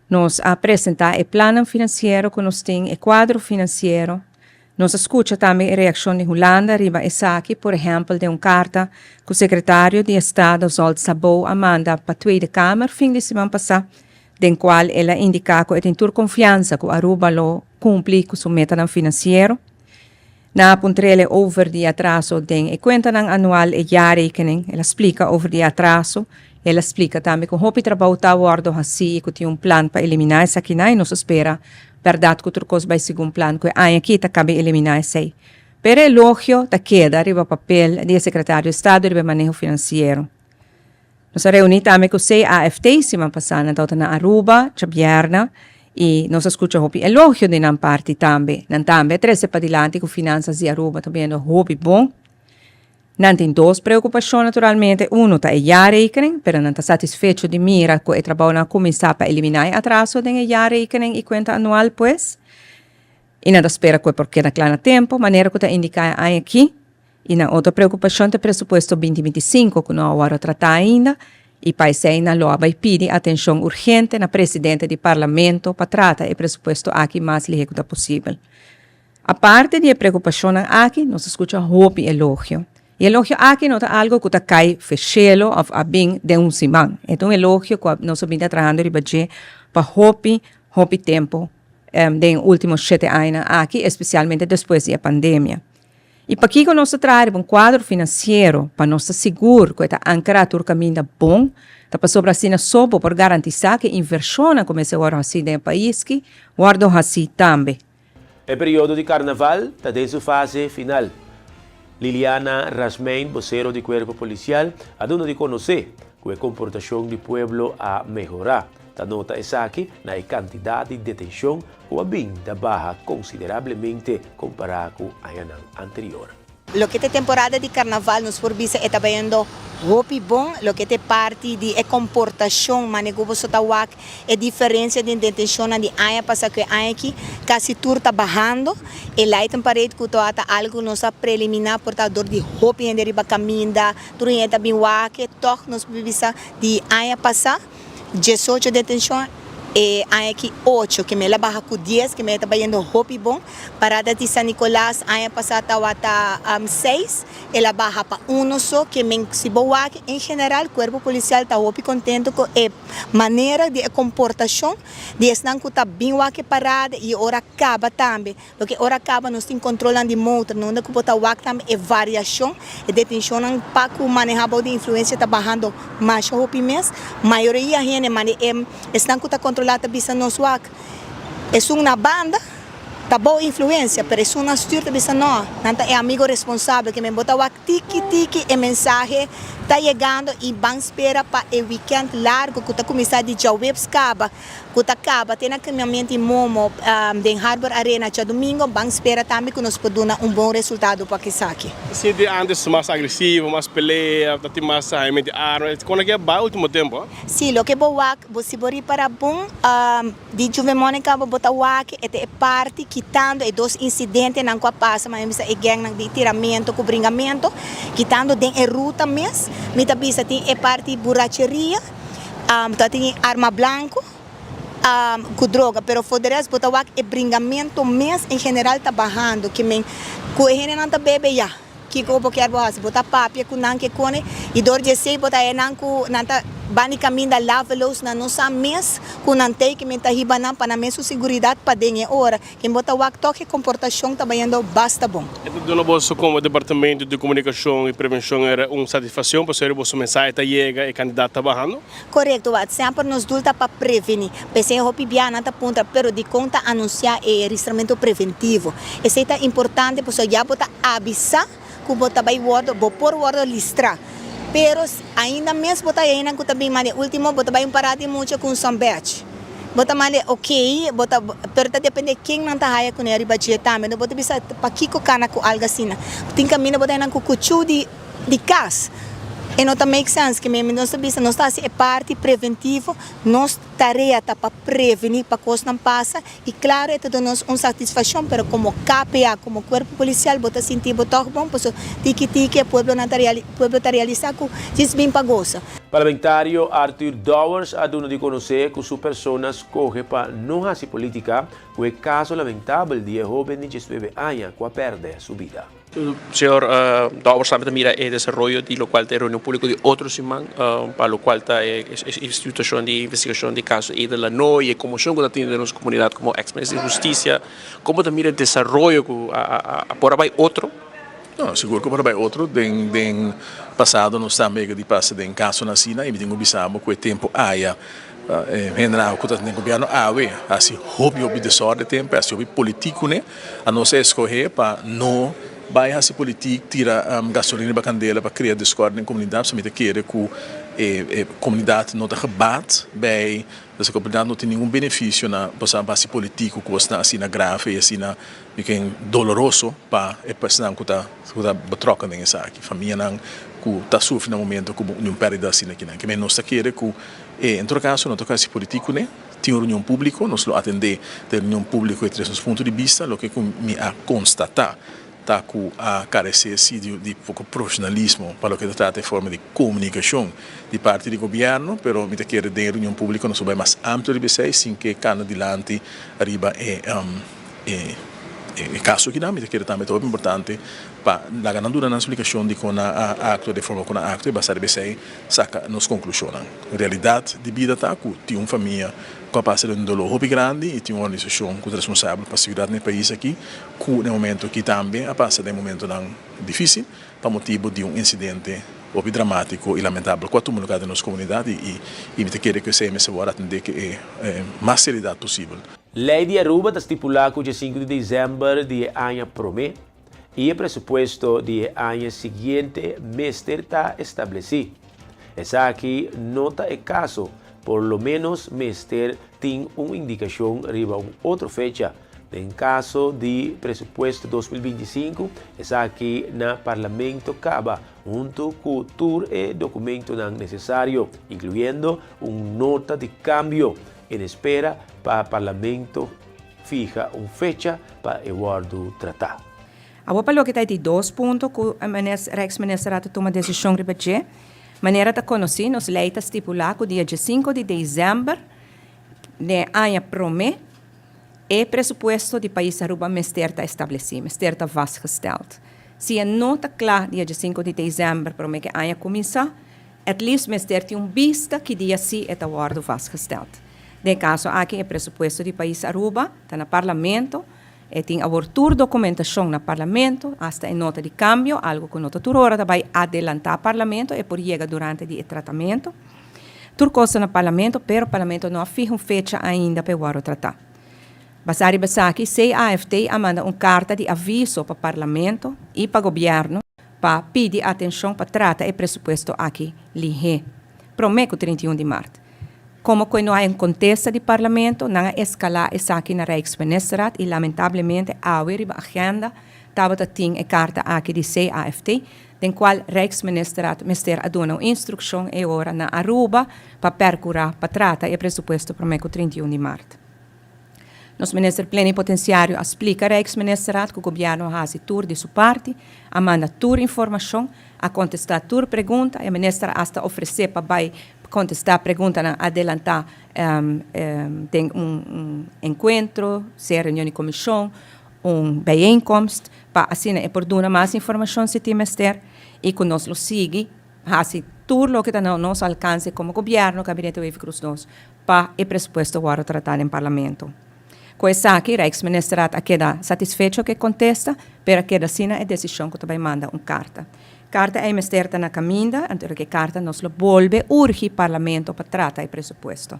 Nos a presentá e plannan finansiero ku nos tin, e kuadro finansiero. Nos a skucha tambe e reakshon di Hulanda riba esaki, por ehèmpel den un karta ku sekretario di Estado Zsolt Szabó a manda pa Tweede Kamer fin di siman pasá, den kual el a indiká ku e tin tur konfiansa ku Aruba lo kumpli ku su metanan finansiero. Nan a puntr'el over di atraso den e kuentanan anual, e jaarrekening. El a splika over di e atraso. El a splika tambe ku hopi trabou ta wòrdu hasí i ku tin un plan pa eliminá esakinan i nos a spera bèrdat ku tur kos bai segun plan ku e aña aki ta kabe eliminá esei. Pero e elogio ta keda riba papel di e sekretario di estado riba e maneho finansiero. Nos a reuní tambe ku CAFT siman pasá, nan tabata na Aruba djabièrnè i nos a skucha hopi elogio di nan parti tambe. Nan tambe a trese padilanti ku finansas di Aruba ta biendo hopi bon. Nan tin dos preokupashon naturalmente, unu ta e jaarrekening, pero nan ta satisfecho di mira ku e trabounan a kuminsá pa eliminá e atraso den e jaarrekening i kuenta anual pues, i nan ta spera ku e por keda kla na tempu, manera ku ta indiká e aña akí. I nan otro preokupashon ta e presupuesto binti 25 ku no a wòrdu tratá ainda i pa esei nan lo a bai pidi atenshon urgente na presidente di parlamento pa trata e presupuesto aki mas lihé ku ta posibel. Aparte di e preokupashonnan aki nos a skucha hopi elogio. E elogio aki no ta algu ku ta kai fe shelu òf a bin den un siman. E ta un elogio ku nos a bin ta trahando riba dje pa hopi, hopi tempu den e último shete añanan aki, espesialmente despues di e pandemia. I pakiko nos ta traha riba un kuadro finansiero pa nos ta sigur ku e ta ankrá tur kaminda bon? Ta pasobra asina so bo por garantisá ku e invershonnan ku mester wòrdu hasí den e pais ki wòrdu hasí tambe. E periodo di karnaval ta den su fase final. Liliana Rasmijn, bosero di Kuerpo Polisial, a duna di konosé ku e komportashon di pueblo a mehorá. Ta nota esaki na e kantidat di detenshon ku a bin ta baha konsiderablemente kompará ku añanan anterior. Loke ta e temporada di karnaval nos por bisa e ta bayendo hopi bon, loke ta e parti di e komportashon mane ku boso ta wak e diferensia den detenshonnan di aña pasa ku e aña aki kasi tur ta bahando. E lighten parade ku ta algu nos a preliminá por ta dor di hopi hende riba kaminda, tur hende ta bin wak e tòg nos por bisa di aña pasa. 18 detenshon, e aña aki ocho, ke mel a baha ku dies, ke mel ta bayendo hopi bon. Parada di San Nicolas aña pasá tawata seis, el a baha pa uno so, ke men si bo wak en general kuerpo polisial ta hopi kontento ku e manera di e komportashon di esnan ku ta bin wak e parada i ora kaba tambe. Loke ora kaba nos tin kontrolnan di motor, na unda ku bo ta wak tambe e variashon, e detenshonnan pa ku maneha bou di influensia ta bahando masha hopi mes. Mayoria hende manda e esnan ku ta kontrolá ta bisa nos wak esun na banda ta bou influensia, pero esun na stür ta bisa no, nan ta e amigo responsabel ke men bo ta wak tiki tiki e mensahe ta yegando i ban spera pa e wikènt largu ku ta kuminsá di djaweps kaba. Ku ta kaba te na kemiamento i momo den Harbor Arena djadumingo, ban spera tambe ku nos por duna un bon resultado pa kisaki. Sinti antes mas agresivo, mas pelea, ta tin mas hañamento di arma, kon a ke bai ultimo tempo? Si, loke bo wak, bo si bo ripara bon, di Juve Monica bo ta wak e ta e parti kitando e dos insidentenan ku a pasa, ma mi bisa e gangnan di tiramento ku bringamento, kitando den e ruta mes, mi ta bisa tin e parti buracheria. Ta tin arma blanco. Ku droga, pero for de rest bo ta wak e bringamento mes en general ta bahando, ke men ku e hendenan ta bebe ya, kiko bo kier bo hasi, bo ta papia ku nan ke kone i dor di esei bo ta haña nan ku nan ta bani kaminda laveloos, nan no sa mes ku nan tei ke men ta hiba nan pa nan mes su seguridat paden e ora. Ken bo ta wak tòg e komportashon ta bayendo basta bon. E ta duna boso komo Departamento di Komunikashon i Prevenshon era un satisfakshon pasobra boso mensahe ta yega, e kandidat ta bahando? Korekto, wak. Semper nos dul ta pa prevení. P'esei hopi biaha nan ta puntra, pero dikon ta anunsiá e registramentu preventivo? Esei ta importante pasobra ya bo ta avisá ku bo ta bai wòrdu, bo por wòrdu listrá. Pero ainda mes bo ta hainan ku ta bin manda e último, bo ta bai un parada di mucha ku un sònbèch. Bo ta manda ok, bo ta, pero ta depende ken nan ta haya kuné riba dje tambe. No bo ta bisa pakiko kana ku algu asina. Tin kaminda bo ta hainan ku kuchú di di kas. E no ta make sense. Ke mi nos ta bisa nos ta hasi e parti preventivo, nos tarea ta pa prevení pa kosnan pasa i klaro e ta duna nos un satisfakshon pero komo KPA, komo kuerpo polisial bo ta sinti bo tòg bon pasobra tiki tiki e pueblonan ta pueblo ta realisá ku djis bin pa gosa. Parlamentario Arthur Dowers a duna di konosé ku su persona skohe pa no hasi polítika ku e kaso lamentabel di e hóben di diesnuebe aña ku a pèrdè su bida. Señor Dowers tambe ta mira e desaroyo di locual ta e reunion publico di otro siman pa locual ta e situacion di investigacion di caso Edel Lanoy y e conmocion cu ta teniendo den nos comunidad como ex minister di Husticia. Como ta mira e desaroyo cu a por a bay otro? No, sigur cu por a bay otro. Den den pasado nos tambe yega di pasa den casonan asina y mi tin cu bisa bo cu e tempo aya e hendenan cu ta den gobierno awe haci hopi hopi desorde tempo, haci hopi politic cune. A nos a escoge pa no bay haci politic, tira gasolina riba candela pa crea discord den comunidad, pasobra mi ta kere cu e comunidad no ta gebaat bij, dus e comunidad no tin ningun beneficio na boso a haci politic cu cosnan asina grave y asina doloroso pa e personanan cu ta betrokken den esaki, famianan cu ta sufri na momento cu di un perdida asina kinan. Kimen nos ta kere cu en todo caso no ta haci politic cune. Tin un reunion públiko, nos lo atendé den reunion públiko e tres nos punto di bista. Loke ku mi a konstatá ta ku a karesé si di poko profeshonalismo pa loke ta trata e forma di komunikashon di parti di gobièrnu, pero mi ta kere den e reunion públiko nos lo bai mas amplio riba esei sin ke kana dilanti riba e e kaso akinan. Mi ta kere tambe ta hopi importante pa laga nan duna nan splikashon dikon nan a aktua di e forma ku nan a aktua i basá riba esei Saka nos konklushonnan. Realidat di bida ta ku tin un famia ku a pasa den un doló hopi grandi i tin un organisashon ku ta responsabel pa seguridat na e pais aki ku na e momento aki tambe a pasa den momentonan difísil pa motibu di un insidente hopi dramátiko i lamentabel ku a tuma lugá den nos komunidat i mi ta kere ku esei mester wòrdu atendé ku e mas seriedat posibel. Lei di Aruba ta stipulá ku dje sinku di desèmber di e aña promé, i e presupuesto di e aña siguiente mester ta establesí. Esaki no ta e kaso, por lo ménos mester tin un indikashon riba un otro fecha. Den kaso di presupuesto 2025, esaki na Parlamento kaba huntu ku tur e dokumentonan nesesario, inkluyendo un nota di kambio, en espera pa Parlamento Fiha un fecha pa e wòrdu tratá. Awor pa loke ta e di dos punto ku Rijksminister a ta tuma desishon riba dje, manera ta konosí nos lei ta stipulá ku dia diesinku di desèmber den e aña promé e presupuesto di pais Aruba mester ta establesí, mester ta vastgesteld. Si e no ta kla dia diesinku di desèmber promé ku e aña kuminsá, at least mester tin un bista ki dia sí e ta wòrdu vastgesteld. Den e kaso aki e presupuesto di pais Aruba ta na Parlamento, e tin awor tur dokumentashon na Parlamento, asta e nota di kambio, algu ku no ta tur ora ta bai adelantá Parlamento, e por yega durante di e tratamentu. Tur kos ta na Parlamento, pero Parlamento no a fiha un fecha ainda pa e wòrdu tratá. Basá riba esaki, CAFT a manda un karta di aviso pa Parlamento i pa Gobièrnu pa pidi atenshon pa trata e presupuesto aki lihé, promé ku 31 di mart. Como cu no hay un contesta di Parlamento, nan a escala esaki na Rijksministerraad y lamentablemente awe riba agenda tabata tin e carta aki di CAFT, den cual Rijksministerraad mester a duna un instruccion e ora na Aruba pa percura pa trata e presupuesto prome cu 31 di maart. Nos Minister Plenipotenciario a splica Rijksministerraad cu Gobierno a haci tur di su parti, a manda tur informacion, a contesta tur pregunta, e Minister a hasta ofrece pa bay. kontestá preguntanan adelantá den un enkuentro, sea reunion di komishon, un bijeenkomst, pa asina e por duna mas informashon si tin mester i ku nos lo sigui hasi tur loke ta na nos alkanse komo gobièrnu, Gabinete Wever-Croes dos, pa e presupuesto wòrdu tratá den Parlamento. Ku esaki Rijksministerraad a keda satisfecho ku e kontesta, pero a keda asina e desishon ku ta bai manda un karta. Karta ei mester ta na kaminda, anto ku e karta nos lo bolbe urgi Parlamento pa trata e presupuesto.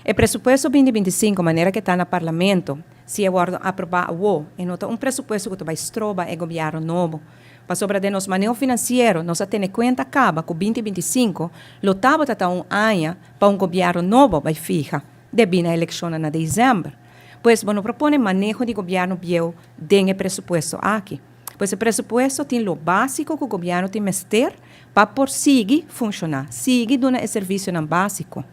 E presupuesto binti 25 manera ku e ta na Parlamento, si e wòrdu aprobá awo, e no ta un presupuesto ku ta bai stroba e gobièrnu nobo, pasobra den nos maneho finansiero nos a tene kuenta kaba ku binti 25 lo tabata ta un aña pa un gobièrnu nobo bai fiha. Debí na elekshonnan na desèmber. Pues bo no por pone maneho di gobièrnu bieu den e presupuesto aki. Pues e presupuesto tin lo básiko ku gobièrnu tin mester pa por sigui funshoná, sigui duna e servisionan básiko.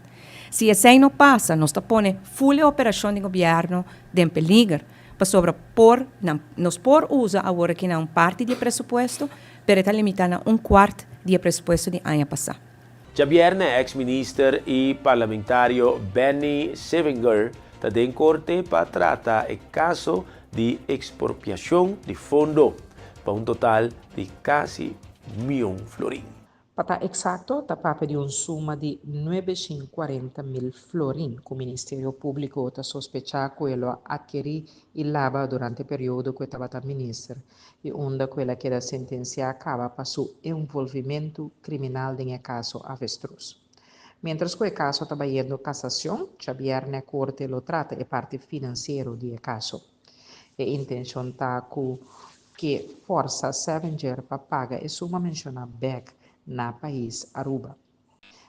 Si esei no pasa, nos ta pone ful e operashon di gobièrnu den peliger, pasobra por nan nos por usa awor aki na un parti di e presupuesto, pero e ta limitá na un kuart di e presupuesto di aña pasá. Djabièrnè eks minister i parlamentario Benny Sevinger ta den korte pa trata e kaso di ekspropiashon di fondo pa un total di kasi mion florin. Pa ta eksakto, ta papia di un suma di 940 mil florin ku Ministerio Públiko ta sospechá ku e lo a atkerí i laba durante e periodo ku e tabata minister. i unda ku el a keda sentensiá kaba pa su envolvimentu kriminal den e kaso Avestruz. Miéntras ku e kaso ta bayendo kasashon, djabièrnè korte lo trata e parti finansiero di e kaso. E intenshon ta ku ke fòrsa Sevinger pa paga e suma menshoná bèk na pais Aruba.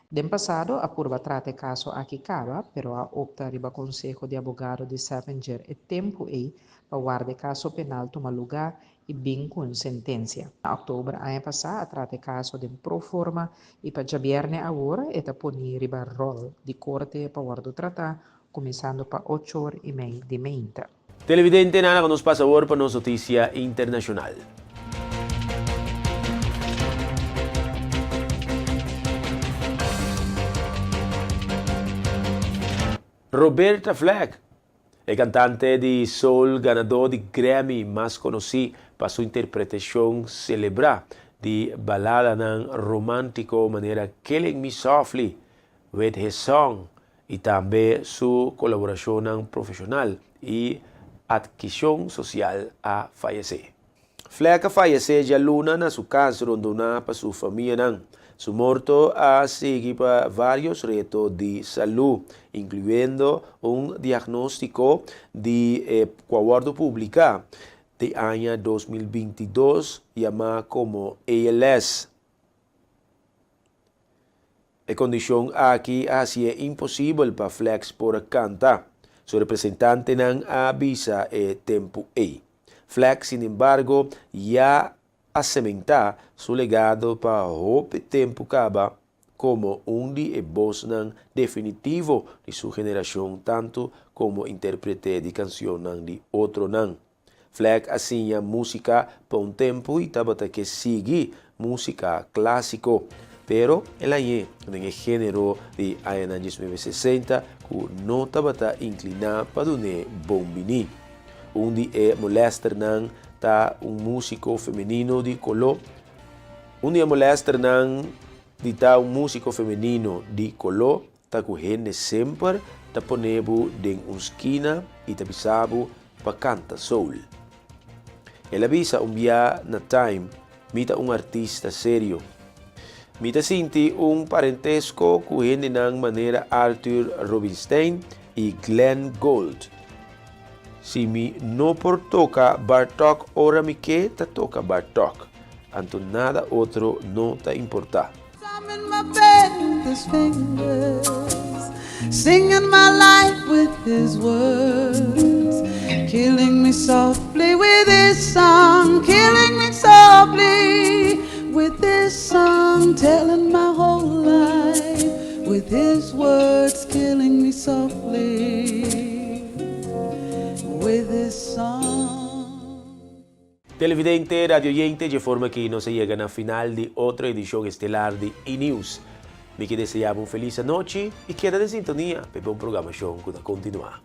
Den pasado a purba trata e kaso aki kaba, pero a opta riba konseho di abogado di Sevinger e tempu ei pa warda e kaso penal tuma lugá i bin ku un sentensia. Na òktober aña pasá a trata e kaso den pro forma i pa djabièrnè awor e ta poni riba ròl di korte pa wòrdu tratá kuminsando pa ochor i mei di meinta. Televidente nana ku nos pasa awor pa nos notisia internashonal. Roberta Flack, e kantante di soul ganadó di Grammy mas konosí pa su interpretashon selebrá di baladanan romántiko manera Killing Me Softly with His Song i tambe su kolaborashonnan profeshonal i atkishon sosial a fayesé. Fleck a fayesé djaluna na su kas rondoná pa su famianan. Su morto a sigui pa vários reto di salú, inkluyendo un diagnóstiko di e ku a wòrdu publiká di aña 2022 yamá komo ALS. E kondishon aki a hasié imposibel pa Flex por a kanta, su representantenan a bisa e tempu ei. Flex, sinembargo, ya a sementá su legado pa hopi tempu kaba komo un di e bosnan definitivo di su generashon tantu komo intérprete di kansionnan di otronan. Fleck a siña músika pa un tempu i tabata ke sigui músika klásiko, pero el a hañ'é den e género di añanan 1960 ku no tabata inkliná pa dun'é bon biní. Un di e molèsternan ta un músiko femenino di koló. Un di e molèsternan di ta un músiko femenino di koló Ta ku hende semper ta pone bo den un skina i ta bisa bo pa kanta soul. El a bisa un bia na Time, Mi ta un artista serio. Mi ta sinti un parentesko ku hendenan manera Arthur Rubinstein i Glenn Gould. Si mi no por toka Bartók ora mi ke ta toka Bartók, anto nada otro no ta importá. Singing my life with his words Killing me softly with his song Killing me softly with his song Telling my whole life with his words Killing me softly with his song Televidente, radioyente, dje forma aki nos a yega na final di otro edishon estelar di E-News. Mi ke deseá bo un felis anochi i keda den sintonia pa e bon programashon ku ta kontinuá.